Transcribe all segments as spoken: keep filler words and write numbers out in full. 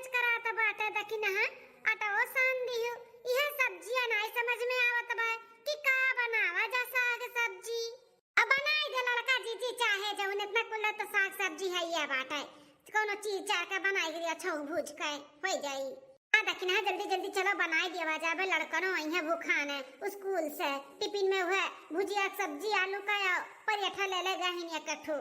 करात बाटे, देखी ना, आटो सान दिहु। इहे सब्जिया नाई समझ में आवत बा कि का बनावा जा साग सब्जी। अब बनाई दे लड़का जीजी, चाहे जौन, इतना कुल तो साग सब्जी है ये बाटे, कौनो चीज चार के बनाई दे, अच्छा भूज के हो जाई। आ देखी ना, जल्दी जल्दी चलो बनाई देवा जाबे, लड़कनो अइहें भूखाने स्कूल से, टिफिन में हुए भुजिया सब्जी आलू का या पराठा ले ले गहिन एक ठो।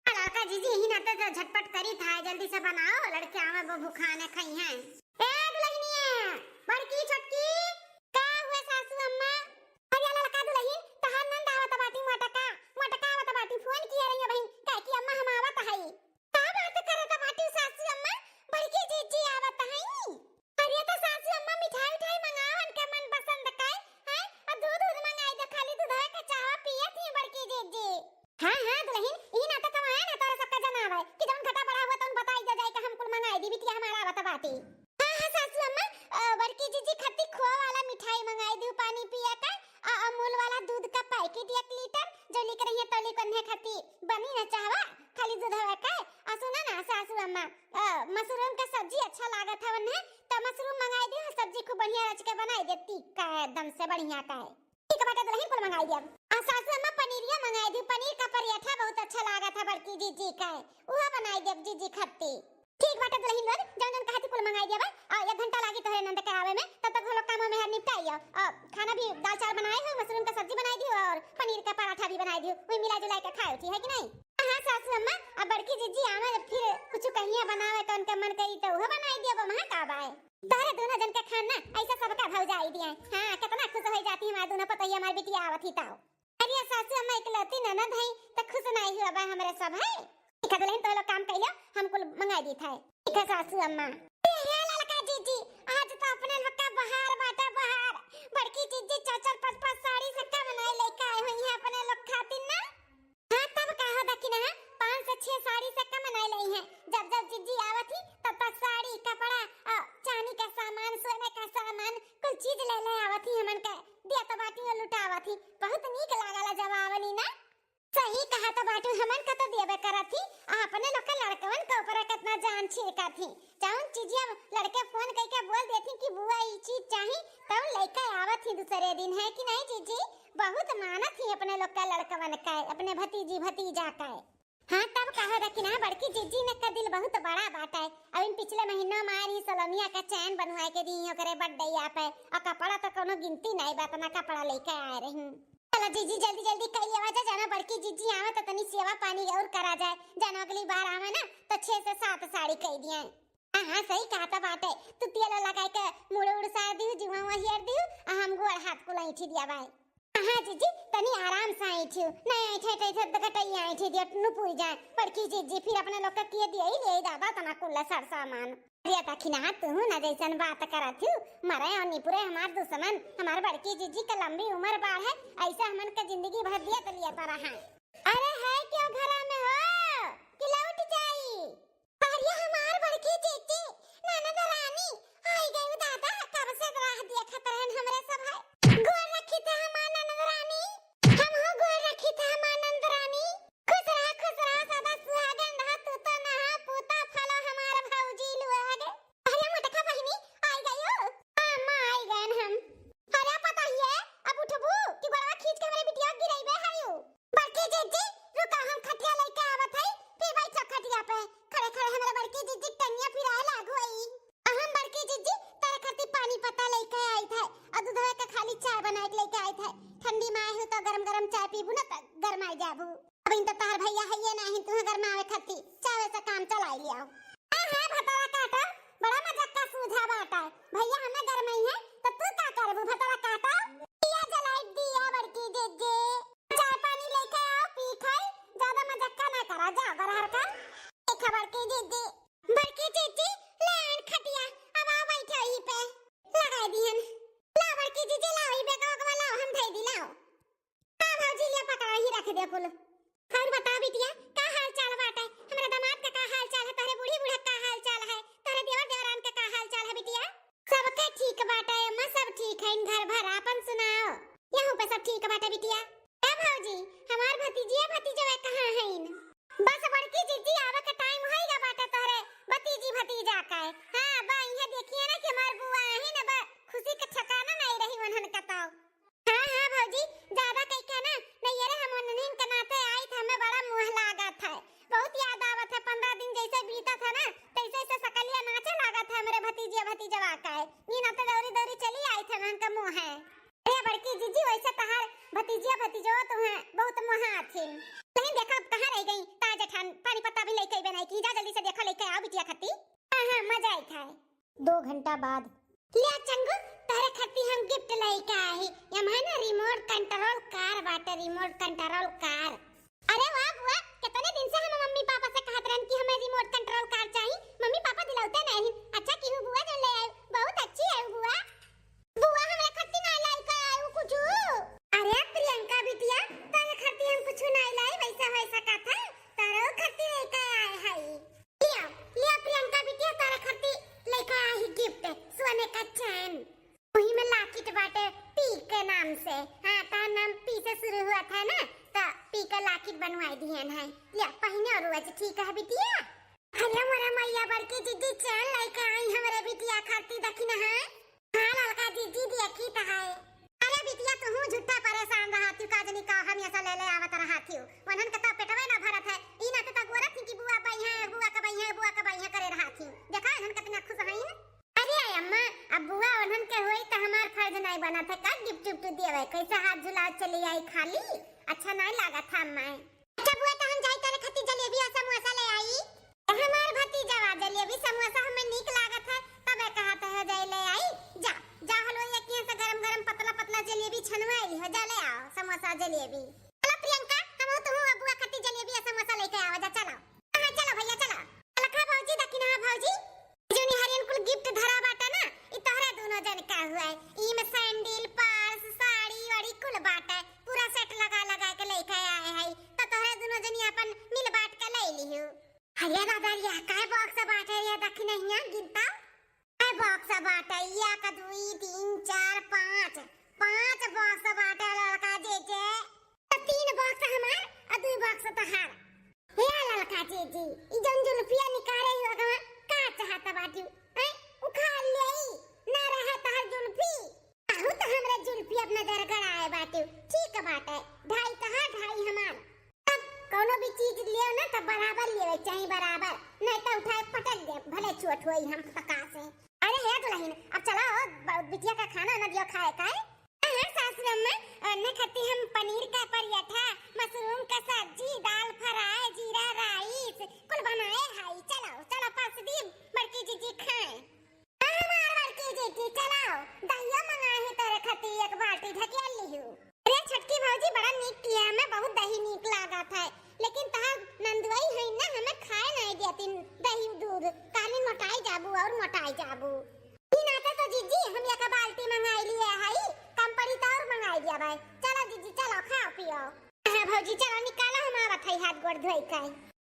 लड़का जीजी ही नाते तो झटपट करी था, जल्दी से बनाओ, लड़के आवे वो भूखाने खइहें। ए दुलहिनिया, बड़की छोटकी, का हुए सासू अम्मा? अरे ललका दुलहिन, तहार नंद आवत बाटी मोटका, मोटका आवत बाटी, फोन किए रही बहिन, कहे कि अम्मा हम आवत हई। का बात करत बाटी सासू अम्मा, बड़की जीजी आवत हई। अरे तो सासू अम्मा मिठाई उठाई मंगाओ, उनके मन पसंद का, हैं? और दूध दूध मंगाई दे, खाली दूधवा के चाहवा पियत ही बड़की जीजी। हाँ, हाँ, दुलहिन, ई नाटक कमाए ना तोरा सबका जनावे कि जौन घटा बड़ा हुआ तौन बताई दे जाए कि हम कुल मंगाई दी, बिटिया हमारा आवत बाटी। हाँ, हाँ, सासू अम्मा, अ, बड़की जीजी खाती खोआ वाला मिठाई मंगाई दी, पानी पिया का, अ, अमूल वाला दूध का पैकेट एक लीटर, जो लिख रही है तो लिख उन्हें खाती बनी ना चाहवा, खाली दूध हवा का। आ सुना ना सासू अम्मा, अ, मशरूम का सब्जी अच्छा लागत है उन्हें, तो मशरूम मंगाई दी, सब्जी खूब बढ़िया रच के बनाई दे, तीखा है एकदम से बढ़िया का है। ठीक बाटे दुलहिन, कुल मंगाई देब। आ सासू अम्मा पनीरिया मंगाई दी, पनीर का पराठा बहुत अच्छा लागत है बड़की जीजी का, उहो बनाई देब जीजी खत्ती। ठीक बाटे दुलहिन लोग, जौन जौन कहा थी कुल मंगाई देब। आ एक घंटा लागी तोहरे नंद के आवे में, तब तक हम लोग कामों में हर निपटाई आओ। आ खाना भी दाल चावल बनाए हो, मशरूम का सब्जी बनाई दी और पनीर का पराठा भी बनाई दी, वही मिला जुला के खाए उठी है कि नहीं? हाँ सासू अम्मा, अब बड़की जीजी आवे फिर कुछ कहिया बनावे तो उनका मन करी तो उहो बनाई देब, वहाँ का बाए। तोहरे दोनों जन के खाना ऐसा सबका भौजाई दिए। हाँ, कितना खुश हो जाती हमारे दोनों पतोहिया, हमारी बिटिया आवत ही ताओ। अरे सासू अम्मा इकलौती ननद है, तो खुश नहीं हुआ बा हमरे सब है। ठीक है दुलहिन, तो लोग काम कैलो, हम कुल मंगाई दी था। ठीक है सासू अम्मा। ए हे ललका जीजी, आज तो अपने लोग का बहार बाटे बहार। बड़की जीजी चार चार पाँच पाँच साड़ी से कम नहीं लेके आए हुई है अपने लोग खातिर ना। हाँ, तब का हो दखिना, पाँच से छह साड़ी से कम नहीं लई है। जब जब जीजी आवत ही, तब तक साड़ी, कपड़ा, अ, चांदी का सामान, सोने का सामान, कुल चीज ले ले आवत ही हमन के दिया तो बाटी और लुटावत ही। बहुत नीक लागला जब आवनी ना। सही कहा तो बाटू, हमन का तो देबे करत ही, आ अपने लोग के लड़कवन के ऊपर कितना जान छिड़कत ही। जौन चीजिया लड़के फोन करके बोल देती कि बुआ ई चीज चाही, तौन लइके आवत ही दूसरे दिन, है कि नहीं जीजी? बहुत मानत ही अपने लोग का लड़कवन का, अपने भतीजी भतीजा का। हाँ, तब कहा दखिना, बड़की जीजी ने का दिल बहुत बड़ा बाटे। अब इन पिछले महीनों में आ रही सलोनिया का चैन बनवाए के दी ओकरे बर्थडे पे, और कपड़ा तो कोनो गिनती नहीं बा, इतना कपड़ा लेके आए रही। चला जीजी, जल्दी जल्दी कई लेवा जा, जाना बड़की जीजी आवे तो तनी सेवा पानी और करा जाए, जाना अगली बार आवे ना तो छह से सात साड़ी कई दिए। हाँ, हाँ, सही कहा था बाटे। तू तेल लगाए के मुड़ उड़ सार दिहु, जुआ हुआ हेर दिहु, आ हम गोड़ हाथ कुल ऐंठी दिया बाय। हाँ, हाँ, जीजी, तनी आराम से ऐंठियो। नहीं ऐंठे, ऐंठे, ऐंठे, तो कटैया ऐंठी दिया, नुपुर जाए। बड़की जीजी फिर अपने लोग का किए दिया ही ले दादा, तना कुल सर सामान। अरे दखिना, तू ना जैसन बात करत हूँ, मरे और निपुरे हमार दुश्मन, हमार बड़की जीजी का लंबी उम्र बाढ़े, ऐसे हमन का जिंदगी भर दिया तो लिया तो रहा। अरे है क्यों घरा में हो कि लौट जाई? अरे हमार बड़की जीजी, ननद रानी, आई गई दादा, कब से राह देखत रहन हमरे सब है। गोर रखी थे हमार ननद रानी, हम हो गोर रखी थे हमार ननद रानी। खुश रहा, खुश रहा, सदा सुहागन रहा, तू तो नहा पूता फलो हमार भौजी लुआ गे। अरे मोटका बहिनी, आई गई हो? हाँ, अम्मा, आई गए हम। अरे पता ही है, अब उठबू कि गोड़वा खींच के हमरे बिटिया गिराई बे है यू। बड़की जीजी, रुका, हम खटिया लेके आवत हई, फिर बैठो खटिया पे। खड़े खड़े हमरे बड़की जीजी के टंगिया पिराए लागू हई। आ हम बड़की जीजी, तारे खातिर पानी पत्ता लेके आई थे, और दूधवे के खाली चाय बनाए के लेके आई थे। ठंडी में आए हो तो गरम गरम चाय पीबू ना तो गरमाई जाबू। अब इन तो तहार भैया है ये नहीं, तू गरमावे खातिर चाय से काम चलाई लिया। हाँ, हाँ, भतरा काटा, बड़ा मजाक का सूझा बाटा। भैया हमें गरमाई है, तो तू का करबू भतरा काटा? दिया जलाई दिया बड़की जीजी। चाय पानी लेके आओ, पी खाई, ज्यादा मजाक का ना करा, जा बरहर का। देखा बड़की जीजी, बड़की जीजी, ले आन खटिया, अब आओ बैठो यहीं पे। लगाई दिहन। ला बड़की जीजी, लाओ, ई बेगवा, ओगवा लाओ, हम धई दी, लाओ। हाँ भौजी, ले पकड़ा, ही रख दे कुल। और बता बिटिया, का हाल चाल बाटे? हमरे दामाद का का हाल चाल है? तोहरे बूढ़ी बूढ़ा का हाल चाल है? तोहरे देवर देवरान का का हाल चाल है बिटिया? सबके ठीक बाटे अम्मा, सब ठीक है। इन घर भर आपन सुनाओ। यहू पे सब ठीक बाटे बिटिया। ए भौजी, हमार भतीजिया भतीजवा कहाँ है इन? बस बड़की जीजी आवे के टाइम होइगा बाटे तोहरे भतीजी भतीजा का। हाँ, पीता था ना, तैसे ऐसे सकलिया नाचे लागत है हमरे भतीजिया भतीजवा का है। ई ना तो दौरी दौरी चली आई थे मन का मुँह है। अरे बड़की जीजी, वैसे तहार भतीजिया भतीजवा तो हैं बहुत मोहा आथिन। लेकिन देखा अब कहाँ रह गई, ताज ठान पानी पत्ता भी लेके अइबे नहीं की। जा जल्दी से देखा लेके आओ बिटिया खाती। हाँ हाँ, मजा आई खाए। दो घंटा बाद। लिया चंगू, तोहरे खाती हम गिफ्ट लेके आए ही। यम है ना रिमोट कंट्रोल कार बाटे, रिमोट कंट्रोल कार। अरे वाह बुआ, कितने दिन से हम मम्मी पापा से कहत रहन कि हमें रिमोट कंट्रोल कार चाहिए। मम्मी पापा दिलौते नहीं। अच्छा की बुआ जो ले आए, बहुत अच्छी है बुआ। बुआ हमरे खाती ना लेके आए कुछ। अरे प्रियंका बिटिया, तोहरे खाती हम कुछ ना लाई, वैसा वैसा कथा, तोहरे खाती लेके आए हई। लिया, लिया प्रियंका बिटिया, तोहरे खाती लेके आई गिफ्ट, सोने का चैन। वही में लॉकेट बाटे पी के नाम से। हाँ, तार नाम पी से शुरू हुआ था ना, तो पी के लॉकेट बनवाई दिहन है। लिया, पहिने और रोज, ठीक है बिटिया? अरे मोरे मैया, बड़की जीजी चैन लेके आई हमरे बिटिया खाती, देखी ना है। हाँ ललका जीजी, देखी तो है। अरे बिटिया, तू झूठा परेशान रहा, तू का जनी का हमेशा ले ले आवत रहा थी। वनन के तो पेटवे ना भरत है, ई ना तो गोरत थी कि बुआ बई है, बुआ का बई है, बुआ का बई है करे रहा थी। देखा इन्हन कितना खुश है। अरे अम्मा, अब बुआ उन्हन के होई त हमार फर्ज नहीं बनत है का गिफ्ट उफ्ट देवे? कैसे हाथ झुलाओ चली आई खाली, अच्छा नहीं लागत है अम्मा। अच्छा बुआ, तो हम जाई तोरे खातिर जलेबी और समोसा ले आई। हमार भतीजावा, जलेबी समोसा हमें नीक लागत है, तबे कहत है जाई ले आई। जा, जा हलवाई के यहाँ से गरम गरम पतला पतला जलेबी छनवाई ली हो, जा ले आओ समोसा जलेबी। चलो प्रियंका, हम तो हूँ बुआ खातिर जलेबी और समोसा लेके आवा जा, चलो। हाँ, चलो भैया, चलो। अलखा भौजी, दखिना भौजी, जोनी हरियन कुल गिफ्ट धरा बाटा ना, ई तोहरे दोनों जन का हुआ है। ई में सैंडल, पर्स, साड़ी वाड़ी कुल बाटा है, पूरा सेट लगा लगा के लेके आए हैं। तो तोहरे दोनों जनी अपन मिल बांट के ले लिहू। अरे दादा, ये काय बॉक्स बाटे ये, दखिनहिया गिनता। काय बॉक्स बाटे, एक, दुई, तीन, चार, पाँच, पाँच बॉक्स बाटे ललका जीजी। तो तीन बॉक्स हमार और दुई बॉक्स तोहार। हे ललका जीजी, ई जौन जुल्फिया निकारे ही ओकमा का चाहत बाटी? हैं? उखाड़ लेई, ना रहे तोहार जुल्फी। आहू तो हमरे जुल्फी अपना दरगड़ आए बाटे, ठीक बाटे, ढाई तोहार, ढाई हमार। तब कौनो भी चीज लियो ना, तब बराबर लेवे चाही, बराबर, नहीं तो उठाए पटक दे, भले चोट होई हम पका से। अरे हे दुल्हन, अब चला हो, ब-, बिटिया का खाना ना दियो खाए का है। हाँ, सासू अम्मा, अन्ने खाती हम पनीर का पराठा, मशरूम का सब्जी, दाल फ्राई, जीरा राइस, कुल बनाए हई। चलो, चलो, परस दी, बड़की जीजी खाए। हाँ, हमार बड़की जीजी, चलाओ, दहियो मंगाए ही तोरे खाती एक बाल्टी ढकेल लिहू। अरे छोटकी भौजी, बड़ा नीक किया, हमें बहुत दही नीक लागत है, लेकिन तहार नंदुआई है ना, हमें खाए नहीं देती दही दूध, काली मोटाई जाबू और मोटाई जाबू। ई नाते तो जीजी, हम एक बाल्टी मंगाई लिए हई, कम पड़ी तो और मंगाई दिया भाई। चलो जीजी, चलो, खाओ पियो। हाँ भौजी, चलो निकालो, हम आवत हई हाथ गोड़ धोई के।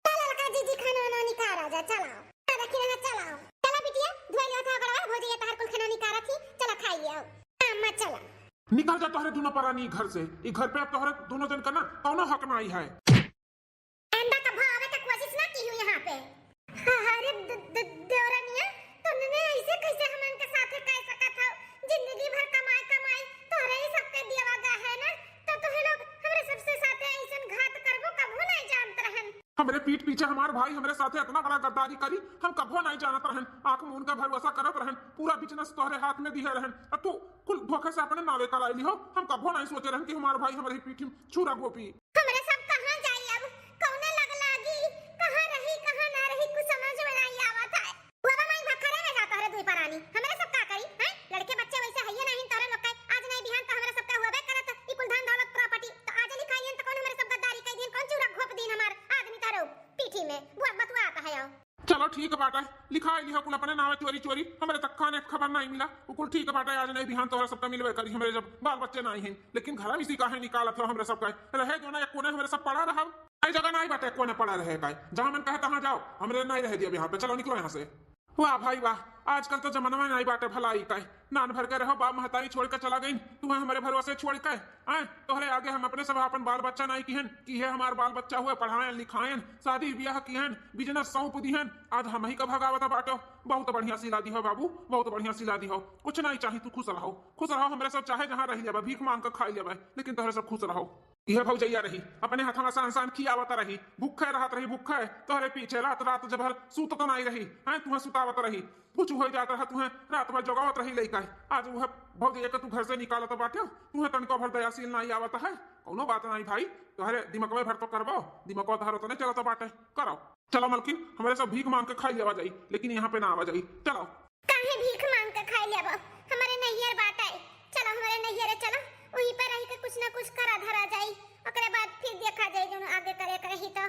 चलो ललका जीजी, खाना वाना निकाल आ जा, चलो। हाँ, रखी रहा, चलो। चलो बिटिया, धोई लियो था गोड़वा, भौजी ये तहार कुल खाना निकाल रखी, चलो खाई लियो। हाँ, अम्मा, चलो। निकल जा तोहरे दोनों परानी घर से। ई घर पे अब तोहरे दोनों जन का ना कौनो हक नाई है। आइंदा कभो आवे के कोशिश ना किहू यहाँ पे। अरे द-, द-, देवरनिया, तूने ऐसे कैसे हमन के साथे कर सकत हो? जिंदगी भर कमाई कमाई तोहरे ही सबके दियावा गा है ना, तो तोहे लोग हमरे सबसे साथे ऐसन घात करबो, कभो नहीं जानत रहन। हमरे पीठ पीछे हमार भाई हमरे साथे इतना बड़ा गद्दारी करी, हम कभो नहीं जानत रहन। आँख मून के भरोसा करत रहन, पूरा बिजनेस तोहरे हाथ में दिहे रहन, आ तू कुल धोखे से अपने नावे कराई लिहो। हम कभो नहीं सोचे रहन कि हमार भाई हमरे ही पीठ में छुरा घोपी। हमरे सब कहाँ जाई अब? कौने लग लागी? कहाँ रही, कहाँ ना रही, कुछ समझ में नहीं आवत है। बाबा माई भखरे में जाता रे दुई परानी। हमरे सब का करी, हैं? लड़के बच्चे वैसे हइये नहीं तोरे लोग के। आज नहीं बिहान तो हमरे सब का हुआ बे करत, ई कुल धन दौलत प्रॉपर्टी। तो आज लिखाई लिहन तो कौन हमरे सब गद्दारी कई दिन, कौन चूरा घोप दिन हमार आदमी तारो पीठी में। बुआ बतुआ आता है आओ। चलो ठीक बाटे, लिखाई लिहो कुल अपने नावे चोरी चोरी, हमरे तक खाने का खबर नहीं मिला। वो कुल ठीक बाटे, आज नहीं बिहान तोहरा सबका मिलबे करी, हमरे जब बाल बच्चे नहीं हैं। लेकिन घर में इसी काहे निकालत हो हमरे सबका? रहे जो ना एक कोने हमरे सब पड़ा रहब। आई जगह नहीं बाटे कोने पड़ा रहे का, जहाँ मन कहे तहाँ जाओ, हमरे नहीं रहे दिया यहाँ पे। चलो निकलो यहाँ से। वाह भाई वाह, आजकल तो जमाना नहीं बाटे भलाई का। नान भर के रहो, बाप महतारी छोड़ के चला गई, तुम्हें हमरे भरोसे छोड़ के। आए, तोहरे आगे हम अपने सब अपन बाल बच्चा नहीं किहन, कि हे हमार बाल बच्चा हुए, पढ़ाएन लिखाएन, शादी ब्याह किहन, बिजनेस सौंप दिहन, आज हम ही का भगावत बाटो। बहुत बढ़िया सिला दिहो बाबू, बहुत बढ़िया सिला दिहो, कुछ नहीं चाही, तू खुश रहो, खुश रहो। हमरे सब चाहे जहाँ रह लेबे, भीख मांग के खाई लेबे, लेकिन तोहरे सब खुश रहो। इहे भौजैया रही, अपने हथवा सान सान खियावत रही, भूखे रहत रही, भूखे। तोहरे पीछे रात रात जब भर सूतत नाई रही, हैं, तुहें सुतावत रही, कुछ हो जात रहा, तुहें रात भर जगावत रही लइका है। आज वह भौजैया के तू घर से निकालत बाटे, तुहें तनिको भर दयाशील नाई आवत है। कौनो बात नाई भाई, तोहरे दिमकवे भर तो करबो, दिमकवा तोहर उतने चलत बाटे, करो। चलो मलकिन, हमरे सब भीख मांग के खाई लेवा जाई, लेकिन यहाँ पे ना आवा जाई। चलो। काहे भीख मांग के खाई लेबो? हमरे नैहर बाटे, चलो हमरे नैहरे चलो, वहीं पे रह के कुछ ना कुछ करा धरा जाई, ओकरे बाद फिर देखा जाई जौन आगे करे के रही तो।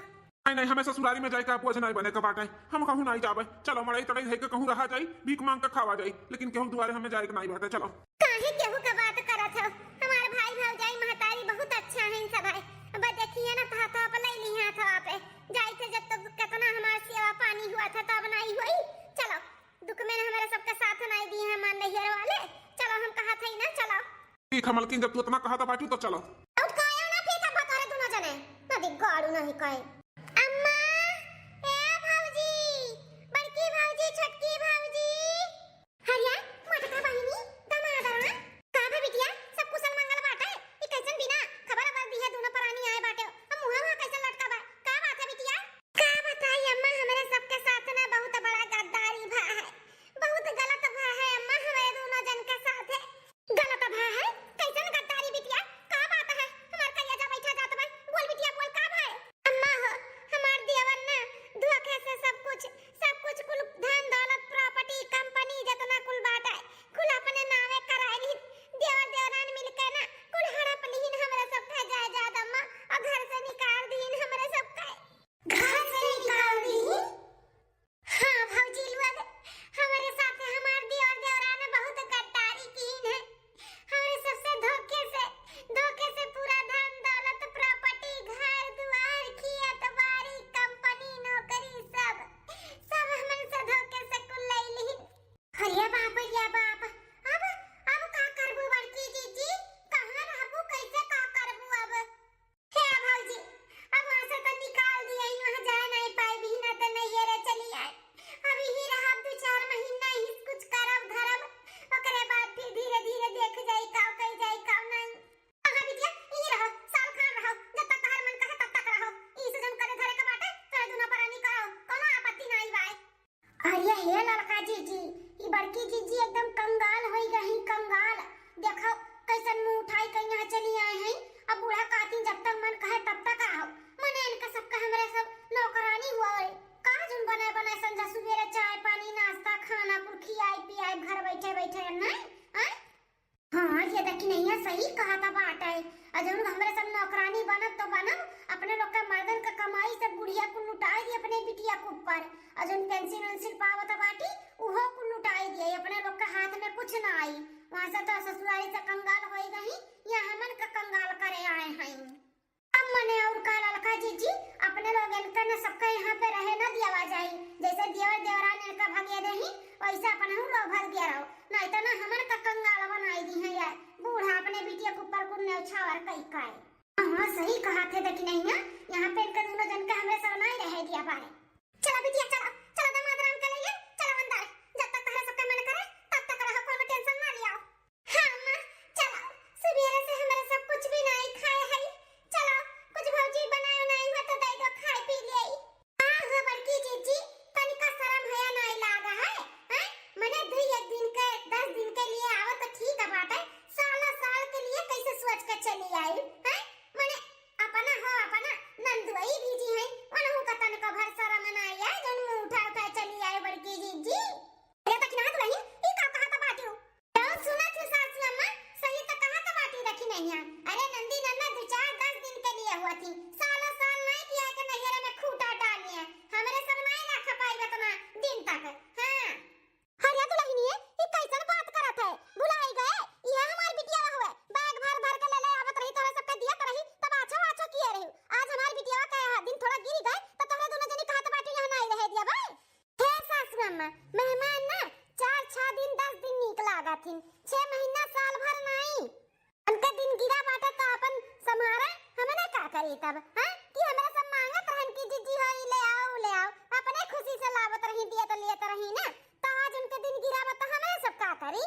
नहीं नहीं, हमें ससुरारी में जाए का बोझ नहीं बने के बाटे, हम कहूँ नहीं जाबे। चलो मड़ई तड़ई धई के कहूँ रहा जाई, भीख मांग के खावा जाई, लेकिन केहू दुआरे हमें जाए के नहीं बाटे। चलो। काहे केहू के बात करत हो? हमार भाई भौजाई महतारी बहुत अच्छा है इन सब है। अब देखिए ना, तो हाथवा पे ले ली, हाथवा पे। जाई थे जब तो कितना हमार सेवा पानी हुआ था, तब नहीं हुई। चलो, दुख में ना हमारे सबके साथ नहीं दिए हमार नैहर वाले। चलो, हम कहा थे ना, चलो। ठीक है मलकिन, जब तू इतना कहा था बाटू तो चलो। अब काया ना फिर तब तोरे दोनों जने। ना दिख गाड़ू नहीं कहे। अम्मा, ए भौजी, बड़की भौजी, छोटकी भौजी। हरिया, मोटका बहिनी, दमादरा, का बा बिटिया, सब कुशल मंगल बाटे? ई कैसन बिना खबर अबर दिहे दोनों परानी आए बाटे? अब मुँहा वहाँ कैसन लटका बा? का बात है बिटिया? का बताई अम्मा, हमरे सबके साथ ना बहुत बड़ा गद्दारी भा है, बहुत गलत भा है अम्मा, हमरे दोनों जन के साथ है। गलत भा है? कैसन गद्दारी बिटिया? का बात है? हमार कलेजा बैठा जात बा। बोल बिटिया, बोल, का भा है? अम्मा हो, हमार देवर ना धोखे से सब कुछ, सब कुछ कुल धन दौलत, प्रॉपर्टी, कंपनी, जितना कुल बाटे, कुल अपने नावे कराए लिहिन। देवर देवरान मिलके ना कुल हड़प लिहिन हमरे सबके जायदाद अम्मा, और घर से निकाल दिहिन हमरे सबके। घर से निकाल दिहिन? हाँ भौजी लोग, हमरे साथे हमार देवर देवरान बहुत गद्दारी कीन है। हमरे सबसे धोखे से, धोखे से पूरा धन दौलत, प्रॉपर्टी, घर दुआर, खेत बाड़ी, कंपनी, नौकरी, सब, सब हमरे से धोखे से कुल ले ली। अरे बाप रे बाप, अब, अब का करबू बड़की जीजी? कहाँ रहबू, कैसे का करबू अब? हे भौजी, अब वहाँ से तो निकाल दिया ही, वहाँ जाए नहीं पाए भी ना, तो नैहरे चली आए। अब यही रहब दो चार महीना, यही कुछ करब धरब, ओकरे बाद फिर धीरे धीरे देख जाई, का कई जाई, का नहीं। हाँ बिटिया, यही रहो, साल खान रहो, जब तक तोहर मन कहे तब तक रहो। ई से जौन करे धरे के बाटे, तोरे दुनो परानी करो, कोनो आपत्ति नाई बाय। अरे हे ललका जीजी, ई बड़की जीजी एकदम कंगाल होई गई, कंगाल। देखो कैसन मुंह उठाई के यहाँ चली आए हैं। अब बूढ़ा कहती जब तक मन कहे तब तक रहो। मने इनका सबका हमरे सब नौकरानी हुआ है। का जौन बने बने संझा सुबेरे चाय पानी नाश्ता खाना कुल खियाई पियाई घर बैठे बैठे नहीं, आय? हाँ, ये देखी नैया सही कहत बाटे। अ जौन हमरे सब नौकरानी बनब तो बनब, अपने लोग के मर्दन के कमाई से बुढ़िया कुल लुटाई दी अपने बिटिया के ऊपर। अ जौन पेंशन वेंशन पावत बाटी, उहो कुल लुटाई दिए, अपने लोग के हाथ में कुछ ना आई। वहाँ से तो ससुरारी से कंगाल होई गई, यहाँ हमन के कंगाल करे आए हैं। अब मने और का ललका जीजी, अपने लोगन के न सबका यहाँ पे रहे न दियावा जाई। जैसे देवर देवरान इनका भगे देही, वैसे अपनहू लोग भग गया रहो। नहीं तो ना हमन का कंगाल बनाई दी है यार। बूढ़ा अपने बिटिया के ऊपर कुल न्यौछावर कई काए। हाँ, सही कहा थे देखी नहीं है, यहाँ पे इनका दोनों जन का हमरे सब नहीं रहे दिया पाए। चलो बिटिया, चलो, चलो दामाद राम के लिए, चलो अंदर। जब तक तहरे सबका मन करे, तब तक रहो, कोनो टेंशन ना लियाओ। हाँ अम्मा, चलो, सुबेरे से हमरे सब कुछ भी नाई खाए हई। चलो, कुछ भौजी बनाए उनाए हुआ तो दे दो, खाए पी ले। हाँ हो बड़की जीजी, तनिका शरम हया नाई लागा है, हैं? मने दुई एक दिन के, दस दिन के लिए आओ तो ठीक है बाटे, सालों साल के लिए कैसे सोच के चली आई, हैं? मने अपना हो, अपना नंदुई भी जी है, उनहु का तनिका भर शरम नाई है, जौन मुंह उठा उठा चली आई बड़की जीजी। अरे दखिना दुलहिन, ई का कहत बाटियो? तो सुनत हो सासू अम्मा, सही तो कहत बाटी दखिनैया। अरे नंदी नन्ना दो चार दस दिन के लिए हुआ थी, सालों साल नहीं किया के नैहरे में खूंटा डालिए, हमरे सब नहीं रख पाई इतना दिन तक। हाँ। अरे दुलहिनिए, ई कैसन बात करत है? भुलाई गए? यह हमार बिटिया हुए, बैग भर भर के ले ले आवत रही, तोरे सबके दियत रही, तब आछो आछो किए रही। आज हमार बिटिया के दिन थोड़ा गिर गए, तो तोहरे दोनों जनी कहत बाटी यहाँ नहीं रहे दिया भाई। हे सासू अम्मा, मेहमान ना चार छह दिन, दस दिन नीक लागत हिन, छह महीना साल भर नाई। उनका दिन गिरा बाटे तो अपन संभारे, हमने का करी तब, हाँ? कि हमरा सब मांगत रहन कि जीजी हो, ई ले आओ, ऊ ले आओ, अपने खुशी से लावत रही, दियत लेत रही ना, तो आज उनके दिन गिरा बा तो हमरा सब का करी?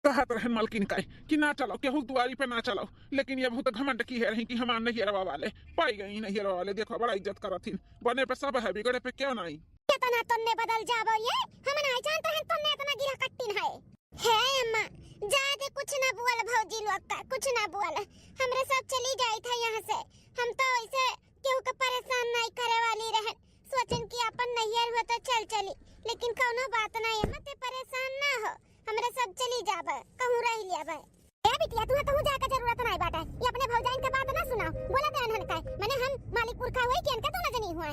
तो कहत रहन मलकिन का कि ना चलो, केहू दुआरी पे ना चलो, लेकिन ये बहुत घमंड किहे रही कि हमार नैहरवा वाले पाई गई, नैहरवा वाले देखो बड़ा इज्जत करत हिन, बने पे सब है, बिगड़े पे क्यों नहीं। केतना तन्ने बदल जाबो ये, हम नाई जानत रहन तन्ने एतना गिरा कट्टिन है। हे अम्मा, जा दे, कुछ ना बोल भौजी लोग का, कुछ ना बोल। हमरे सब चली जाइत है यहाँ से। हम तो ऐसे केहू के परेशान नाई करे वाली रहन। सोचन कि अपन नैहर हो तो चल चली, लेकिन कौनो बात नाई, अम्मा ते परेशान ना हो। हमरे सब चली जाबे, कहूँ रह लियाबे। ए बिटिया, तुहे कहूँ जाए के जरूरत नाई बाटे। ये अपने भौजाइन के बात ना सुनाओ, बोला दे अनहन का। मने हम मालिक पुरखा होई कि इनके तो न जनी हुए।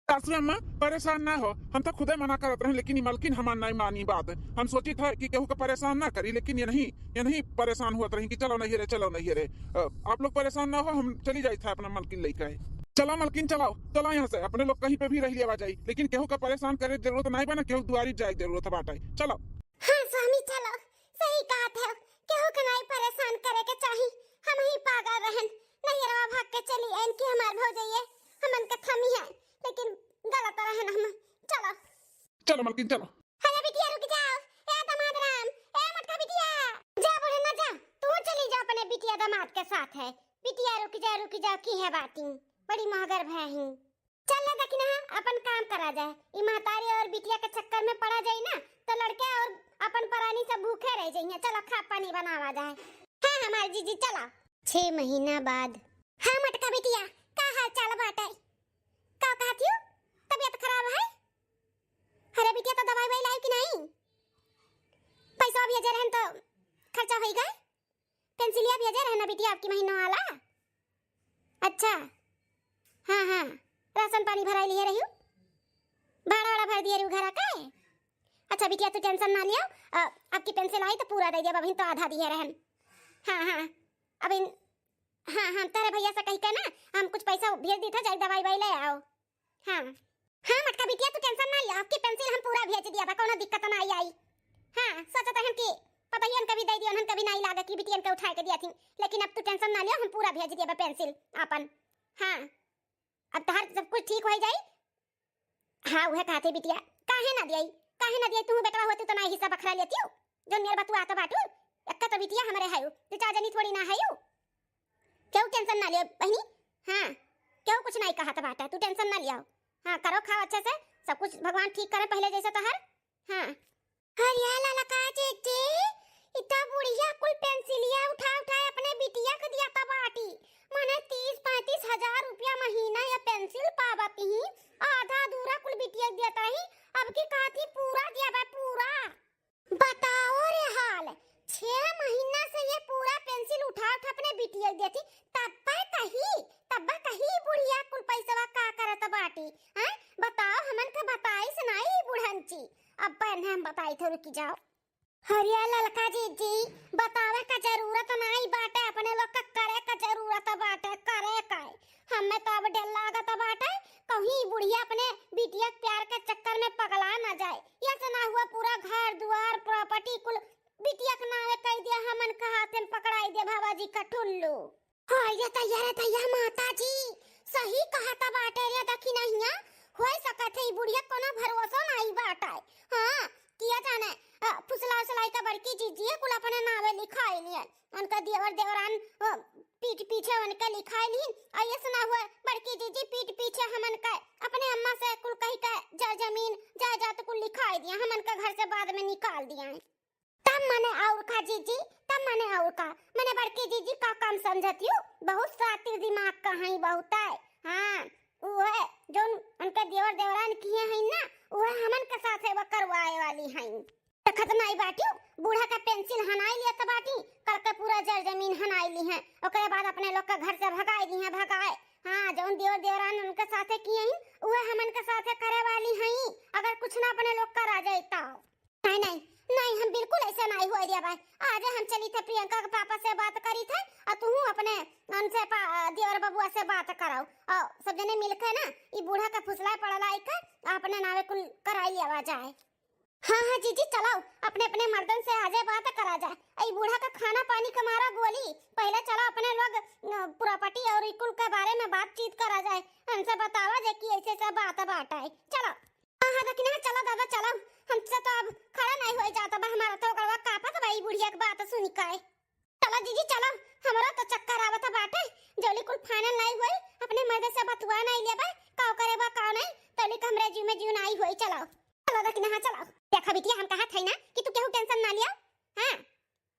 सासू अम्मा, परेशान ना हो, हम तो खुदे मना करत रहे, लेकिन ई मलकिन हमार नाई मानी बात। हम सोचित है कि केहू के परेशान ना करी, लेकिन ये नहीं, ये नहीं परेशान हुआ रही कि चलो नैहरे, चलो नैहरे। अ, आप लोग परेशान ना हो, हम चली जाइत है अपना मलकिन लेके। चलो मलकिन, चलो, चलो यहाँ से, अपने लोग कहीं पे भी रह लिया जाई, लेकिन केहू का परेशान करे के जरूरत नाई बा ना, केहू दुआरी जाए के जरूरत बाटे। चलो। हाँ स्वामी, चलो, सही कहत है, केहू के नाई परेशान करे के चाही। हम ही पागल रहन, नैहरवा भाग के चली आइन कि हमार भौजइये हमन के थमी है, लेकिन गलत रहन हम। चलो। चलो मलकिन, चलो। अरे बिटिया रुक जाओ, ए दामाद राम, ए मोटका बिटिया, जा बूढ़ा ना जा, तू चली जा अपने बिटिया दामाद के साथ है। बिटिया रुक जा, रुक जा, की है बाती, बड़ी महगर भय ही। चल ले दखिनहा, अपन काम करा जाए। ई महतारी और बिटिया के चक्कर में पड़ा जाई ना, तो लड़के और अपन परानी सब भूखे रह जाइए। चलो, खा पानी बनावा जाए। हाँ, हमार जीजी, चला। छह महीना बाद। हाँ, मोटका बिटिया, का हाल चाल बाटे? का कहत हियो? तबीयत खराब है? अरे बिटिया, तो दवाई ववाई लाई कि नहीं? पैसा भेजे रहन तो खर्चा होई गए। पेंसिलिया भेजे रहे ना बिटिया, आपकी महीना वाला? अच्छा, हाँ, हाँ, राशन पानी भराई लिए रही, भाड़ा वाड़ा भर दिए रही घरा के। अच्छा बिटिया, तू टेंशन ना लियो, अ, आपकी पेंसिल आई तो पूरा दे दिया, अभी तो आधा दिए रहन। हाँ, हाँ, अभी, हाँ, हाँ, तेरे भैया से कही के ना, हम कुछ पैसा भेज दी था, जाई दवाई वाई ले आओ। हाँ। हाँ, मोटका बिटिया, तू टेंशन ना लिया, आपकी पेंसिल हम पूरा भेज दिया बा, कौनो दिक्कत ना आई, आई। हाँ, सोचत रहन कि पतोहियन के भी दे दियो, उन्हन के भी नाई लागे कि बिटियन के उठाए के दिया थी, लेकिन अब तू टेंशन ना लियो, हम पूरा भेज दिया बा पेंसिल आपन। हाँ, अब तहार सब कुछ ठीक हो जाई। हाँ, उहे कहते बिटिया, काहे ना दियाई, काहे ना दियाई, तू बेटवा होती तो ना हिस्सा बखरा लेती हो, जो मेर बतुआ तो बाटू, एक्का तो बिटिया हमरे है, दो चार जनी थोड़ी ना है। केहू टेंशन ना लियो बहिनी। हाँ, केहू कुछ नाई कहत बाटे, तू टेंशन ना लियो। हाँ, करो खाओ अच्छे से, सब कुछ भगवान ठीक करे पहले जैसे तोहर। हाँ। अरे ललका जीजी, इतना बुढ़िया कुल पेंसिलिया उठा उठा अपने बिटिया के दिया त बाटी। माने तीस पैंतीस हजार रुपया महीना या पेंसिल पावत ही, आधा अधूरा कुल बिटिया के देता ही, अब की कहती पूरा दिया बा, पूरा। बताओ रे हाल, छह महीना से ये पूरा पेंसिल उठा उठा अपने बिटिया के देती, तब पर कही, तब पर कही बुढ़िया कुल पैसवा का करत बाटी, हैं? बताओ, हमन के बताइस नाई बुढ़ंची, अब पहले हम बताई थे, रुकी जाओ। अरे ललका जीजी, बतावे का जरूरत नाई बाटे, अपने लोग का करे का जरूरत बाटे, करे का। हमें तो अब डर लागत बाटे, कहीं बुढ़िया अपने बिटिया के प्यार के चक्कर में पगला ना जाए। ये से ना हुआ पूरा घर दुआर प्रॉपर्टी कुल बिटिया के नावे कह दिया, हमन के हाथे में पकड़ाई दे बाबा जी का ठुल्लू। हाँ, ये तैया रे तैया माता जी, सही कहत बाटे रे दखिनहिया, होए सकत है ई बुढ़िया कोनो भरोसा नाई बाटे। हाँ, किया जाने, अ, फुसला उसलाई का बड़की जीजी कुल अपने नावे लिखाई लियन। उनका देवर देवरान, अ, पीठ पीछे उनके लिखाई लीन, और ये सुना हुआ बड़की जीजी पीठ पीछे हमन का अपने अम्मा से कुल कही का जा जमीन जायदाद कुल लिखाई दिया, हमन का घर से बाद में निकाल दिया है। तब मने और का जीजी, तब मने और का, मने बड़की जीजी का काम समझत यू, बहुत सातिर दिमाग का हई, बहुत है। हाँ, उहे जौन उनके देवर देवरान किए हई ना, उहे हमन के साथे वो करवाए वाली हई। देखत नाई बाटियो, बूढ़ा का पेंसिल हनाई लियत बाटी, कल के पूरा जर जमीन हनाई ली है, ओकरे बाद अपने लोग के घर से भगाई दी है, भगाए। हाँ, जौन देवर देवरान उनके साथे किए हई, उहे हमन के साथे करे वाली हई, अगर कुछ ना अपने लोग करा जाए तो। नहीं, नहीं, नहीं, हम बिल्कुल ऐसे नहीं हुए दिया भाई। आज हम चली थे प्रियंका के पापा से बात करी थे, और तू अपने उनसे पा-, देवर बबुआ से बात कराओ, और सब जने मिलके ना ई बूढ़ा का फुसला पड़ला एक अपने नावे कुल कराई लिया जाए। हाँ, हाँ, जीजी, चलाओ, अपने, अपने मर्दन से आजे बात करा जाए। ई बूढ़ा का खाना पानी का मारा गोली, पहले चलो अपने लोग, अ, प्रॉपर्टी और ई कुल के बारे में बातचीत करा जाए। हमसे बतावा जे कि ऐसे ऐसे बात बाटे। चलो। हाँ, हाँ, दखिना, चलो दादा, चलो। हमसे तो अब खड़ा नहीं होई जाता बा, हमारा तो गड़वा कांपत बा ई बुढ़िया के बात सुन। निकाय। चलो जीजी, चलो, हमरो तो चक्कर आवत बाटे। जौली कुल final नाई होई, अपने मर्द से बतुआ नाई लेबे, का करे बा, का नाई, तौली के हमरे जीव में जीव नाई होई। चलो, चलो दखिनहा, चलो। देखो बिटिया, हम कहत हई ना कि तू केहू tension ना लियो। हाँ,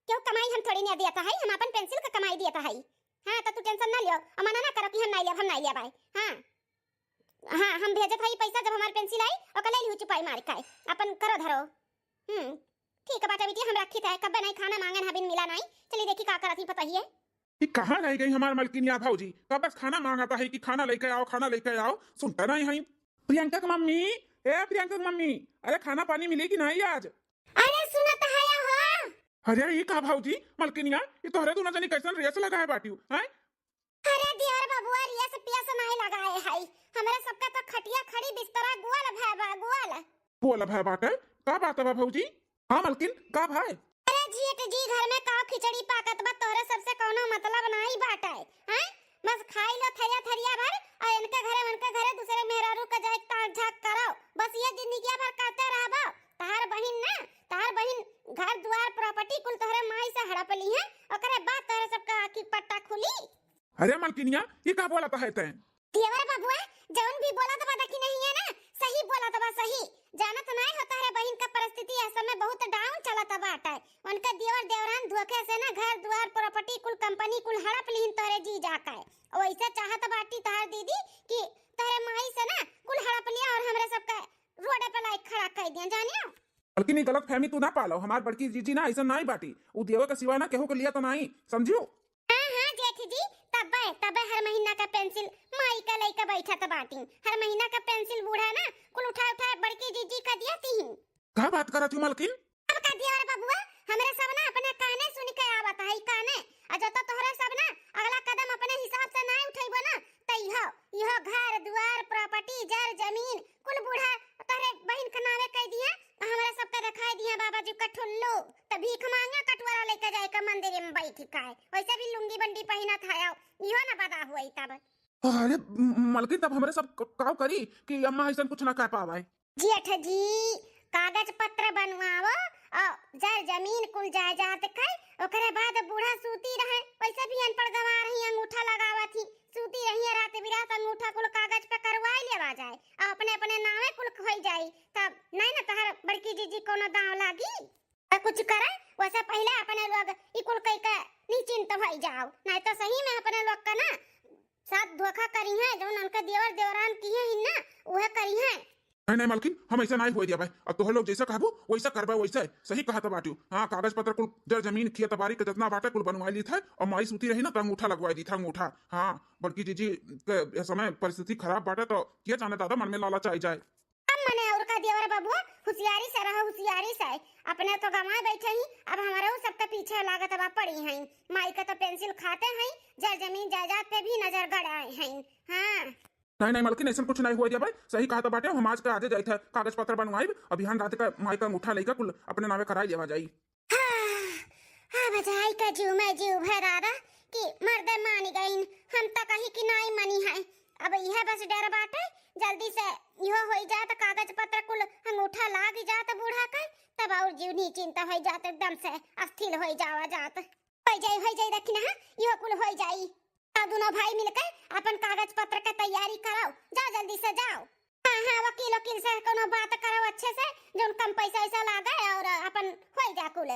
केहू कमाई हम थोड़ी ना दियत हई, हम अपन pencil का कमाई दियत हई। हाँ, तो तू tension ना लियो, और मना ना करो कि हम नाई लेब, हम नाई लेब भाई। हाँ, हाँ, हम भेजत हई पैसा, जब हमार pencil आई, ओकर ले लिहू चुपाई मार के, अपन करो धरो। हम्म, ठीक बाटे बिटिया, हम रखित है, कब्बे नाई खाना मांगन हबिन मिला नाई। चली देखी का करत ही पतोहिए। ई कहाँ रह गई हमार मलकिनिया भौजी? कब से खाना मांगत है कि खाना लेके आओ, खाना लेके आओ, सुनता नाई है। प्रियंका के मम्मी, ए प्रियंका के मम्मी, अरे खाना पानी मिली कि नाई आज? अरे सुनत है हो। अरे ई का भौजी, मलकिनिया, ई तोहरे दूनो जनी कैसन race लगाए बाटिउ, हैं? अरे देवर बबुआ, race पेस नाई लगाए हई, हमरे सबका तो खटिया खड़ी, बिस्तरा गोल भय बा, गोल। गोल भय बाटे, का बात बा भौजी? हाँ मलकिन, का भाई? अरे जेठ जी, घर में का खिचड़ी पाकत बा, तोहरे सबसे कौनो मतलब नाई बाटे, हैं? बस खाई लो थरिया थरिया भर, और इनके घरे उनके घरे दूसरे मेहरारू के जाए ताक झाक करो, बस ये जिंदगिया भर करते रहबो। तहार बहिन ना, तहार बहिन घर दुआर property कुल तोहरे माई से हड़प ली है, ओकरे बाद तोहरे सबका आँखी पट्टा खुली। अरे मलकिनिया, ये का बोलत है तैं? देवर बबुआ, जौन भी बोलत बा दखिनहिया ना, सही बोलत बा, सही। जानत नाय हो तोहरे बहिन का परिस्थिति ए समय बहुत down चलत बाटे। उनके देवर देवरान धोखे से ना घर दुआर property कुल company कुल हड़प लिहिन तोहरे जीजा का। वैसे चाहत बाटी तोहर दीदी कि तोहरे माई से ना कुल हड़प लिया और हमरे सबका रोडे पे लाइक खड़ा कर दिया, जानियो। बल्कि ई गलत फहमी तू ना पालो, हमार बड़की जीजी ना ऐसा नाई बाटी, उ देवे के सिवाय ना केहू के लिया तो नाई, समझियो? हाँ, हाँ, जेठ जी, तबे, तबे हर महीना का pencil माई का लइका बैठत बाटी, हर महीना का pencil बूढ़ा ना कुल उठा उठा बड़की जीजी का दिया तीन। का बात करत हूँ मलकिन? अब का देवर बबुआ, हमरे सब ना अपने काने सुन के आवत है, काने। आ जो तो तोहरे सब ना अगला कदम अपने हिसाब से ना उठैबो ना, त इहो, इहो घर दुआर, property, जर जमीन, कुल बूढ़ा तोहरे बहिन के नावे कह दिया, आ हमरा सबके देखाई दिया बाबा जी का ठुल्लू, त भीख मांगे कटोरा लेके जाए के मंदिर में बैठ के। वैसे भी लुंगी बंडी पहिनत है, इहो ना बदा हुई तब। अरे म-, मलकिन, तब हमरे सब क-, काव करी कि अम्मा ऐसन कुछ ना कह पावे। जेठ जी, कागज पत्र बनवाओ और जर जमीन कुल जायदाद के, ओकरे बाद बूढ़ा सूती रहे, वैसे भी अनपढ़ गंवार ही, अंगूठा लगावत ही, सूती रही रात बिरात, अंगूठा कुल कागज पे करवाई लेवा जाए और अपने अपने नावे कुल होई जाई, तब नहीं ना तोहर बड़की जीजी कोनो दांव लागी। त कुछ करे, वैसे पहले अपने लोग ई कुल कह के निश्चिंत होई जाओ, नहीं तो सही में अपने लोग का ना साथ धोखा करी है, जौन उनके देवर देवरान किए ही ना, उहे करी है। नहीं, नहीं, मलकिन, हम ऐसा नहीं होए दिया भाई। अब तोहर लोग जैसा कहबो, वैसा करबे, वैसे। सही कहत बाटियो। हाँ, कागज पत्र कुल, जर जमीन, खेत बारी के जितना बाटे, कुल बनवाई ली था, और माई सूती रही ना, तो अंगूठा लगवाई दी था, अंगूठा। हाँ, बड़की जीजी के ए समय परिस्थिति खराब बाटे, तो के जाने दादा, मन में लालच आई जाए। अब मने और का देवर बबुआ, होशियारी से रहो, होशियारी से। अपने तो गंवाए बैठे ही, अब हमरहू सबके पीछे लागत बा पड़ी हैं। माई के तो pencil खाते हैं, जर जमीन जायदाद पे भी नजर गड़ाए हैं। हाँ। नहीं, नहीं, मलकिन, ऐसन कुछ नहीं हुआ दिया भाई। सही कहत बाटे, हम आज का आजे जाइत है, कागज पत्र बनवाइब, अभियान रात का माई का अंगूठा लेके कुल अपने नावे कराई लेवा जाई। हाँ, अब जाई का जीव में जीव भर दादा कि मर्दे मानी गईन, हम तो कही कि नाई मनी है। अब यह बस डर बाटे, जल्दी से इहो होई जात कागज पत्र कुल अंगूठा लाग जात बूढ़ा के, तब और जीव निश्चिंत होई जात, एकदम से अस्थिर होई जावा जात। होई जाई, होई जाई, देखी ना, इहो कुल होई जाई। अब दुनो भाई मिलके अपन कागज पत्र के तैयारी कराओ, जाओ जल्दी से जाओ। हाँ, हाँ, वकील, वकील से कोनो बात कराओ अच्छे से, जौन कम पैसा वैसा लागे और अपन होई जा कुल।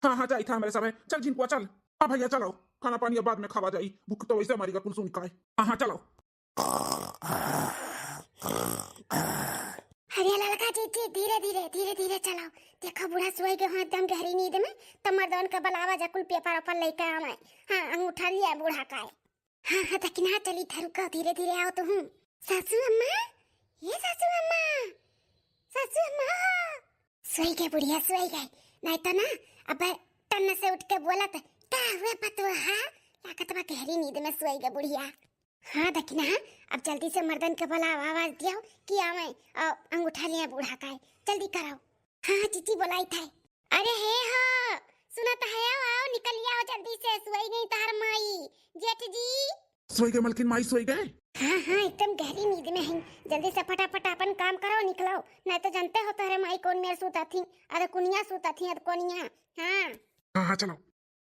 हाँ, हाँ, जाई था हमरे सबे। चल झिनकुआ, चल। हाँ भैया, चलो, खाना पानी अब बाद में खावा जाई, भूख तो वैसे मारी का कुल सुन का है। हाँ, हाँ, चलो। अरे ललका जी, जी, धीरे, धीरे, धीरे, धीरे चलाओ। देखो बूढ़ा सोई गए हो एकदम गहरी नींद में, तो मर्दन के बुलावा जा, कुल paper ओपर लेके आवे। हाँ, अंगूठा लिया बूढ़ा का है। हाँ, हाँ, दखिनहा चली था, रुको, धीरे, धीरे आओ तो हूँ। सासू अम्मा, ये सासू अम्मा, सासू अम्मा। सोई गए बुढ़िया, सोई गए। नहीं तो ना, अब टन्न से उठ के बोलत, का हुए पतोहा? लागत बा गहरी नींद में सोई गए बुढ़िया। हाँ, दखिनहा, अब जल्दी से मर्दन के बुलाओ, आवाज दियो कि आवे, और अंगूठा लिया बूढ़ा का है, जल्दी कराओ। हाँ, हाँ, जीजी बोलाई था। अरे हे हो, सुनत है, आओ, आओ, निकल आओ जल्दी से, सोई गई तोहर माई, जेठ जी। सोई गए मलकिन, माई सोई गए। हाँ, हाँ, एकदम गहरी नींद में है, जल्दी से फटाफट अपन काम करो, निकलो, नहीं तो जानते हो तोहरे माई कौन मेर सूता थी, अरे कुनिया सूता थी, अरे कोनिया। हाँ। हाँ, हाँ, चलो।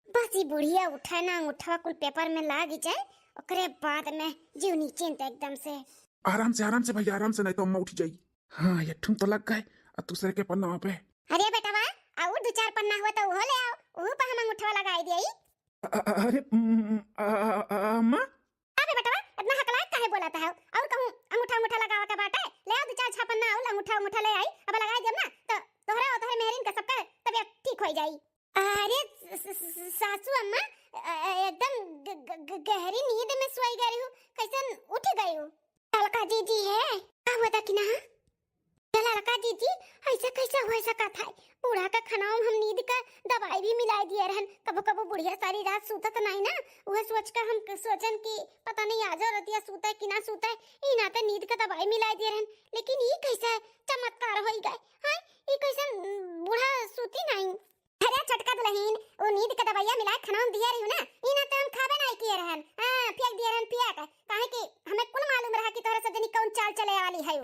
बस ई बुढ़िया उठे ना, अंगूठवा कुल पेपर में लाग जाए, ओकरे बाद में जीव नीचे त एकदम से। आराम से, आराम से भैया, आराम से, नहीं तो अम्मा उठ जाई। हाँ, ये ठुम तो लग गए, अब दूसरे के पन्ना पे। अरे बेटवा, और दो चार पन्ना हुआ तो वो ले आओ, वो पर हम अंगूठवा लगाई दिए। अ-, अ-, अरे, उम, अ-, अ-, अ-, अम्मा। अबे बेटवा, इतना हकलात काहे बोलत है? और कहूँ अंगूठा, अंगूठा लगावा के बाटे? ले आओ दो चार छह पन्ना और अंगूठा, अंगूठा ले आई, अब लगाई देब ना, तो तोहरे और तोहरे मेहरिन का सबका तबीयत ठीक हो जाई। अरे स-, स-, स-, सासू अम्मा, अ, अ, एकदम ग-, ग-, ग-, गहरी नींद में सोई गई हूँ, कैसन उठ गई हूँ? ललका जीजी है, का हुआ था कि ना? ललका जीजी, ऐसा कैसे हो सकत है? बूढ़ा का खाना में हम नींद का दवाई भी मिला दिए रहन। कबो कबो बुढ़िया सारी रात सूतत नहीं ना, वह सोच कर हम क-, सोचन कि पता नहीं आज रतिया सूते कि ना सूते, ई नाते नींद का दवाई मिला दिए रहन। लेकिन ई कैसे चमत्कार होई गए? हाँ, ई कैसे बूढ़ा सूती नहीं? अरे छोटका दुल्हन, वो नींद के दवाइया मिला खाना में दिया रही हूँ ना, ई नाते हम खाबे नहीं किए रहन। हाँ, फेंक दिए रहन, फेंक। काहे कि हमें कुल मालूम रहा कि तोहरे सब जनी कौन चाल चले वाली है।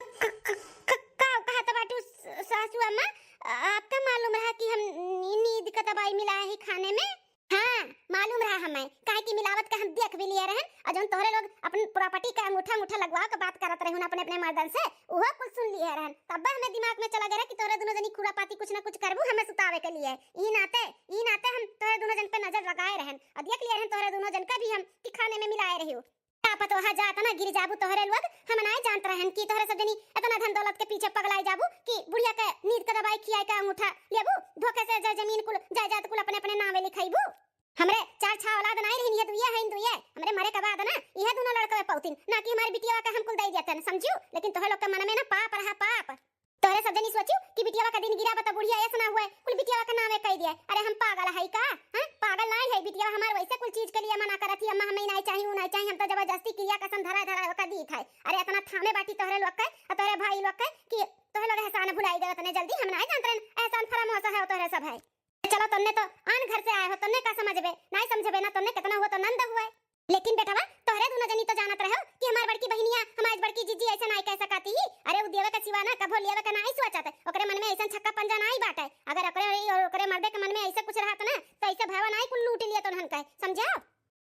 क-, क-, क-, का कहत बाटू स-, सासू अम्मा? आ-, आपका मालूम रहा कि हम नी-, नींद का दवाई मिला है खाने में? हाँ, मालूम रहा हमें, काहे कि मिलावत का हम देख भी लिए रहन, और जौन तोहरे लोग अपन property का अंगूठा, अंगूठा लगवा के बात करत रहे अपने, अपने मर्दन से, उहो कुल सुन लिए रहन। तब हमें दिमाग में चला गया कि तोहरे दोनों जनी खुरापाती कुछ ना कुछ करबू हमें सुतावे के लिए। ई नाते, ई नाते हम तोहरे दोनों जन पे नजर लगाए रहन, और देख लिए रहन तोहरे दोनों जन का भी हम कि खाने में मिलाए रही। का पतोहा जात ना गिर जाबू तोहरे लोग, हम नाय जानत रहन कि तोहरे सब जनी इतना धन दौलत के पीछे पगलाए जाबू कि बुढ़िया के नींद के दवाई खियाए के अंगूठा लेबू, धोखे से जे जमीन कुल जायदाद कुल अपने अपने नामे लिखाइबू। हमरे चार छह औलाद नाय रहिन, ये दुइये हैं दुइये, हमरे मरे के बाद ना इहे दोनों लड़कवे पौतिन, ना कि हमारे बिटिया के हम कुल दे देतन, समझियो। लेकिन तोहरे लोग के मन में ना पाप रहा, पाप। तोहरे सब जनी सोचियो कि बिटियावा का दिन गिरा बता बुढ़िया ऐसा ना हुए, कुल बिटियावा का नामे कह दिया। अरे हम पागल है का? हैं? पागल नहीं है, बिटियावा हमार वैसे कुल चीज के लिए मना करत ही, अम्मा हमें नहीं चाहिए, वो नहीं चाहिए, हम तो जबरदस्ती किया कसम धरा धरा ओका दीत है। अरे इतना थामे बाटी तोहरे लोग के और तोहरे भाई लोग के कि तोहरे लोग एहसान भुलाई देवे तने जल्दी, हम नहीं जानत रहन एहसान फरामोश है तोहरे सब है। चलो तन्ने तो आन घर से आए हो, तन्ने का समझबे, नहीं समझबे ना, तन्ने कितना हुआ तो नंद हुए। लेकिन बेटवा, तोहरे दोनों जनी तो जानत रहो कि हमार बड़की बहिनिया, हमार बड़की जीजी ऐसा नाई कह सकती ही। अरे, उ देवे के सिवा ना कभो लेवे के नाई सोचत। ओकरे मन में ऐसन छक्का पंजा नाई बाटे। अगर ओकरे, ओकरे मर्दे के मन में ऐसे कुछ रहत ना, तो ऐसे भयवा नाई कुल लूट लिए तो उन्हन कहे, समझो?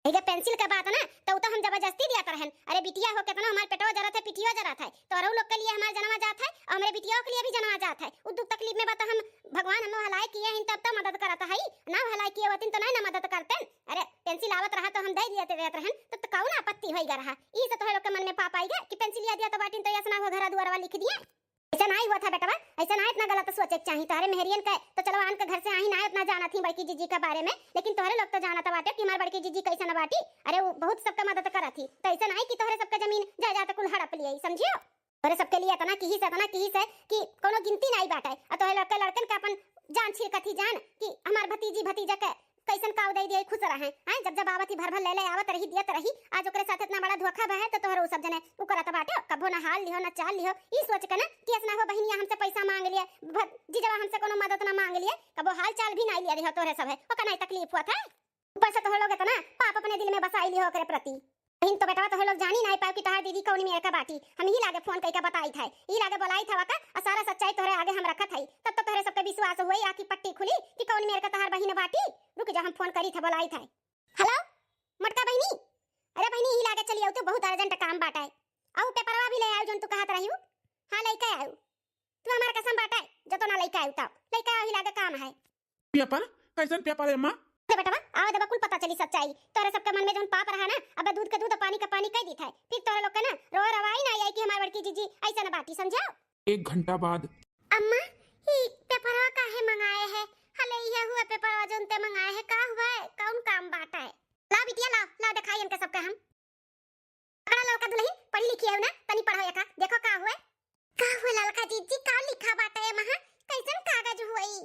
ये पेंसिल के बात ना, तो उ तो हम जबरदस्ती दिया करहन। अरे बिटिया हो, कितना हमार पेटवा जरत है, पिटियो जरत है, तोहरो लोग के लिए हमार जनवा जात है और हमरे बिटिया के लिए भी जनवा जात है। उ दुख तकलीफ में बा तो हम, भगवान हम भलाई किए हैं तब तो मदद करत है, ना भलाई किए होतिन तो नहीं ना मदद करते। अरे, पेंसिल आवत रहा तो हम दे दिए देत रहन, तो, तो कौन आपत्ति होई गा रहा? ई से तोहरे लोग के मन में पाप आई गा कि पेंसिल दिया तो बाटिन तो ऐसा ना हो घरा दुआरवा लिख दिए। ऐसा ना ही हुआ था बेटवा, ऐसा ना इतना गलत सोचे के चाही। तोहरे मेहरियन के तो चलो आन के घर से आई ना इतना जानत ही बड़की जीजी के बारे में, लेकिन तोहरे लोग तो जानत बाटे कि हमार बड़की जीजी कैसन बाटी। अरे वो बहुत सबके मदद करत ही, तो ऐसा ना कि तोहरे सबके जमीन जायदाद कुल हड़प लिए, समझियो? तोहरे सबके लिए इतना किहिस, इतना किहिस है कि कोनो गिनती नहीं बाटे। और तोहरे लड़के लड़कन के अपन जान छिड़कत ही जान कि हमार भतीजी भतीजा के कैसन काव दे दिए खुश रहे हैं। जब जब आवत ही भर भर ले ले आवत रही दियत रही। आज ओकरे साथ इतना बड़ा धोखा बा है तो तोहरे उ सब जने उ करत बाटे, कबो ना हाल लिहो ना चाल लिहो। ई सोच के ना कि ऐसा ना हो बहिनिया हमसे पैसा मांग लिए, भ-, जीजवा हमसे कोनो मदद ना मांग लिए, कबो हाल चाल भी नहीं लिया दिहो तोहरे सब है, ओका नहीं तकलीफ हुआ था। ऊपर से तोहरे लोग इतना पाप अपने दिल में बसाई लियो ओकरे प्रति। बहिन तो बेटवा तोहरे लोग जानी नाई पाओ कि तोहार दीदी कौन मेर का बाटी। हम ही लागे फोन कइके बताई था, ई लागे बोलाई था वका, और सारा सच्चाई तोहरे आगे हम रखत हई, तब तो तोहरे सबके विश्वास होई, आँखी पट्टी खुली कि कौन मेर का तोहार बहिन बाटी। रुक जा, हम फोन करी था, बोलाई था। हेलो मोटका बहिनी, अरे बहिनी ही लागे चली आऊ, तो बहुत अर्जेंट काम बाटे। आऊ पेपरवा भी ले आऊ जौन तू कहत रही हूँ। हाँ लइके आऊ। तू हमार कसम बाटे, जतो ना लइके आऊ तब। लइके आऊ ही लागे काम है। पेपर? कैसन पेपर है माँ? अरे बेटवा, आवा देवा कुल पता चली सच्चाई। तोरे सबके मन में जौन पाप रहा ना, अबे दूध के दूध और पानी के पानी कह दी था। फिर तोरे लोग के ना रो रवाई ना आई कि हमार बड़की जीजी ऐसा ना बाटी, समझो? एक घंटा बाद। अम्मा, ई पेपरवा काहे मंगाए है? हले यह हुआ पेपरवा जौन ते मंगाए है, का हुआ है? कौन काम बाटा है? ला बिटिया ला, ला दिखाई इनके सबके हम। पकड़ा ललका दुल्हन, पढ़ी लिखी है ना, तनी पढ़ो एका, देखो का हुए। का हुए ललका जीजी, का लिखा बाटे ए महा, कैसन कागज हुए ई?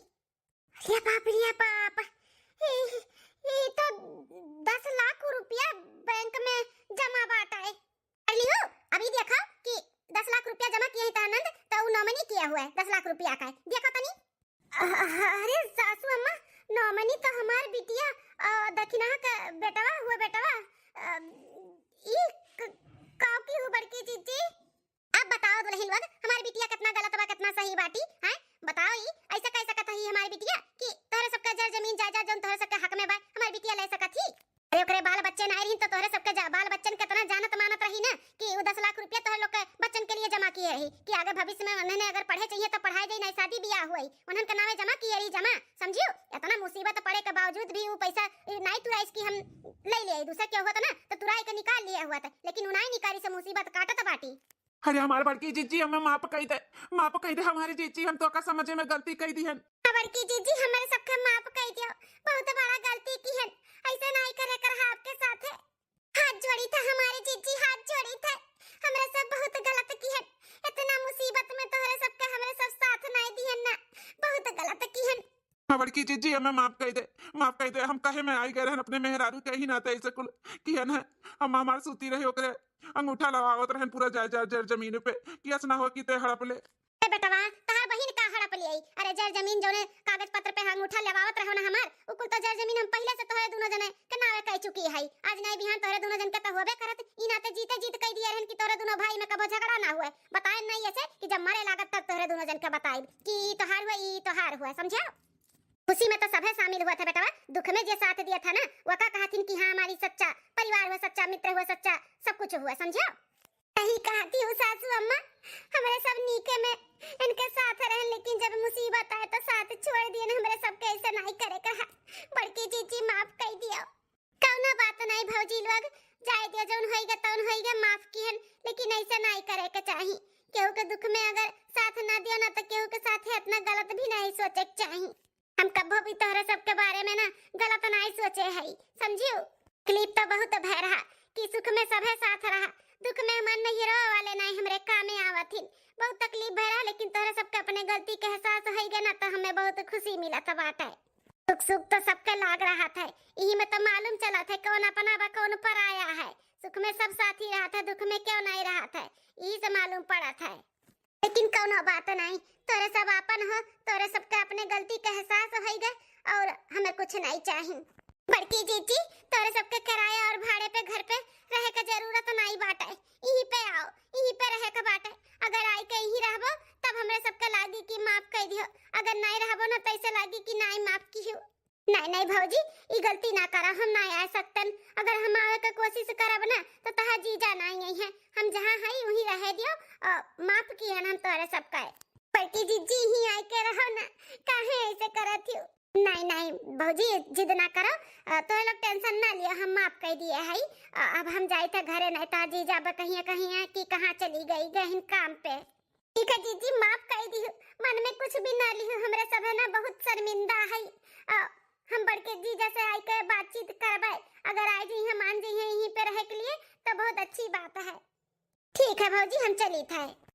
अरे बाप रे बाप, ई, ई तो दस लाख रुपया बैंक में जमा बाटे। पढ़ लियो, अभी देखो कि दस लाख रुपया जमा किए हैं तानंद, तो उ नॉमिनी किया हुआ है दस लाख रुपया का है, देखो तनी। अ-, अरे सासू अम्मा, नॉमिनी तो हमार बिटिया, अ, दखिनहा का बेटवा हुआ बेटवा, अ, ई क-, काऊ की हु बड़की जीजी? अब बताओ दुल्हन लोग, हमार बिटिया कितना गलत बा, कितना सही बाटी, हैं? बताओ ई, ऐसा कह सकत ही हमार बिटिया कि तोहरे सबका जर जमीन जायदाद जौन तोहरे सबके हक में बा, वही उन्हन के नावे जमा किए रही जमा, समझियो? इतना मुसीबत पड़े के बावजूद भी उ पैसा, ए, नाई तुराइस कि हम ले ले, दूसरा क्या हुआ था ना, तो तुराई के निकाल लिए हुआ था, लेकिन उ नाई निकाली से मुसीबत काटत बाटी। अरे हमार बड़की जीजी, हमें माफ कई दे, माफ कई दे हमारी जीजी, हम तो का समझे में गलती कई दिहन। हाँ बड़की जीजी, हमारे सबके माफ कई दियो, बहुत बड़ा गलती किहन, ऐसे नाई करे कर आपके साथ है। हाथ जोड़ी था हमारे जीजी, हाथ जोड़ी था, हमरे सब बहुत गलत किहन, इतना मुसीबत में तोहरे सबके हमरे सब साथ नाई दिहन ना, बहुत गलत किहन। हाँ बड़की जीजी, हमें माफ कई दे, माफ कई दे, हम कहे में आई गए रहन अपने मेहरारू के ही नाते ऐसे कुल किहन है। हम हमार सूती रहे ओकरे अंगूठा लवावत रहन पूरा जर जर जमीन पे, कि अस ना हो कि ते हड़प ले। ए बेटवा, तहार बहिन का हड़प लियाई? अरे जर जमीन जौने कागज पत्र पे अंगूठा लवावत रहो ना हमार, उ कुल तो जर जमीन हम पहिले से तोहरे दुनो जने के नावे कई चुकी है। आज नाई बिहान तोहरे दुनो जन के तो होबे करत, ई नाते जीते जीत कई दिए रहन कि तोहरे दुनो भाई में कबो झगड़ा ना हुए। बताए नाई ऐसे कि जब मरे लागत तब तोहरे दुनो जन के बताइब कि ई तोहार हुए, ई तोहार हुए, समझ्यो? खुशी में तो सभे शामिल हुआ था बेटवा, दुख में जे साथ दिया था ना, वका कहथिन कि हाँ हमारी सच्चा परिवार हुआ, सच्चा मित्र हुआ, सच्चा सब कुछ हुआ, समझ्यो? सही कहती हूँ सासू अम्मा, हमरे सब नीके में इनके साथ रहन, लेकिन जब मुसीबत आए तो साथ छोड़ दिए न, हमरे सब के ऐसे नाई करे कहा। बड़की जीजी माफ कई दियो। कौनो बात नाई भौजी लोग, जाए दियो, जौन होइगा तौन होइगा, माफ किहन, लेकिन ऐसे नाई करे के चाही। केहू के दुख में अगर साथ ना दियो ना तो केहू के साथ इतना गलत भी नाई सोचे के चाही। हम कभो भी तोहरे सबके बारे में ना गलत नाई सोचे हई, समझियो? तकलीफ तो बहुत भय रहा कि सुख में सभे साथ रहा, दुख में हमार नैहरो वाले नाई हमरे कामे आवत हिन। बहुत तकलीफ भय रहा, लेकिन तोहरे सबके अपने गलती के एहसास होई गए ना, तो हमें बहुत खुशी मिलत बाटे। दुख सुख तो सबके लाग रहा था, यही में तो मालूम चला था कौन अपना बा कौन पराया है। सुख में सब साथी रहा था, दुख में क्यों नहीं रहा था, यही से मालूम पड़ा था। लेकिन कौनो बात नहीं, तोरे सब आपन हो, तोरे सबके अपने गलती के एहसास होई गए और हमें कुछ नहीं चाही। बड़की जीजी, तोरे सबके किराया और भाड़े पे घर पे रहे के जरूरत नहीं बाटे, यहीं पे आओ, यहीं पे रहे के बाटे। अगर आई के यहीं रहबो तब हमरे सबके लागी कि माफ कर दियो, अगर नहीं रहबो ना तो ऐसे लागी कि नहीं माफ कियो। नहीं नहीं भौजी, ई गलती ना करा, हम ना आ सकतन। अगर हम आवे के कोशिश करब ना तो तहार जीजा नहीं आई है। हम जहाँ हई वहीं रहे दियो, अ, माफ किहन हम तोरे सबका। बड़की जीजी ही आए के रहो ना, काहे ऐसे करत हियो? नहीं नहीं भौजी, जिद ना करो, अ, तोरे लोग टेंशन ना लियो, हम माफ कर दिए हई। अ, अब हम जाइत है घरे, नहीं तो जीजा अब कहिए कहिए कि कहाँ चली गई, गहिन काम पे। ठीक है जीजी, माफ कर दिहु, मन में कुछ भी ना लिहु, हमरे सभे ना बहुत शर्मिंदा है। अ, हम बड़के जीजा से आई के बातचीत करबे, अगर आई जइहे, मान जइहे यहीं पे रहे के लिए तो बहुत अच्छी बात है। ठीक है भौजी, हम चली थे।